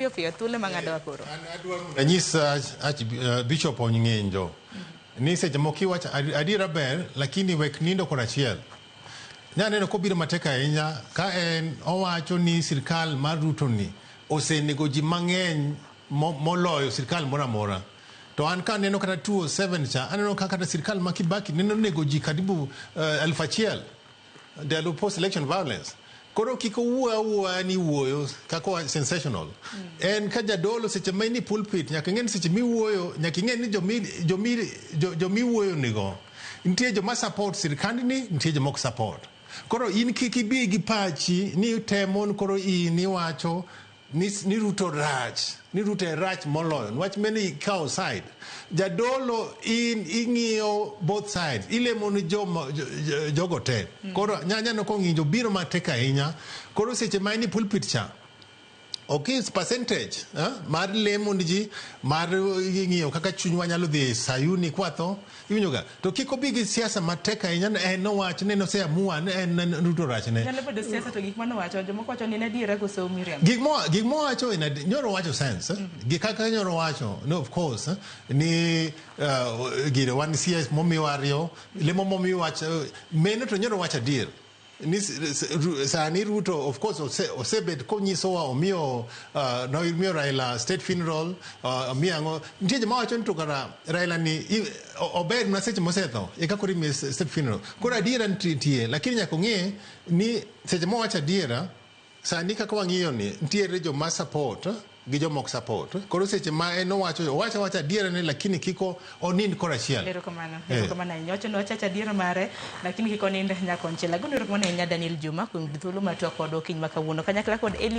Piyo piyo thuolo ema ng'adowa koro. An adwaro mondo anyis Archbishop Ong'injo ni seche moko iwacho adiera ber lakini wek nindo korachiel. Nyaneno kobiro matek ahinya ka en owacho ni sirkal mar Ruto ni osenego ji mang'eny moloyo sirkal moro amora. To an kaneno kata 2007 cha aneno ka kata sirkal ma Kibaki neno nego ji karibu 1000 ndalo post election violence. Koro kik owuo awuoya ni wuoyo kaka sensational. En ka jadolo seche ma in e pulpit nyaka ing'e ni seche miwuoyo nyaka ing'e ni jomiwuoyo nigo nitie joma support sirkandni nitie joma ok support. Koro in kik ibi gi pachi ni itemo ni koro in iwacho ni Ruto rach, ni Ruto e rach moloyo niwach meno ikawo side. Jadolo in ing'iyo both sides, ilemo ni jogo te. Koro nyaneno kong'injo biro matek ahinya. Koro seche ma in e pulpit cha, okis percentage mar lemo ni ji, mar ng'iyo kaka chunywa nyalo dhi Sayuni kwatho, iwinjo ga. To kik obi gi siasa matek ahinya, en nowacho ni en oseamua ni en Ruto rachne. Nyalo bedo siasa to gik manowacho, jomoko wacho ni en adiera koso miriambo. Gik mowacho en nyoro wacho sense. Gik kaka nyoro wacho, no of course, ni gire wan CS momiwa ariyo, lemo momiwa wach, meno to nyoro wacho adier. Ni sani Ruto of course osebet konyisowa omiyo nomiyo Raila state funeral, omiyo ang'o. Nitie joma wacho ni to kara Raila ni ober mana seche mosetho eka koro imiye state funeral. Koro adiera nitie, lakini nyaka ong'e ni seche mowacho adiera sani kaka wang'iyo ni nitiere joma support gi joma ok support. Koro seche ma en owacho, owacho awacha adiera ne lakini kik onind korachiel. Erokamano, erokamano ahinya. Wacho ni ochacho adiera mare lakini kik onind nyakonchiel. Agoni erokamano ahinya Daniel Juma kuom thuolo mar twak kodwa okinyi ma kawuono kanyakla kod Eli.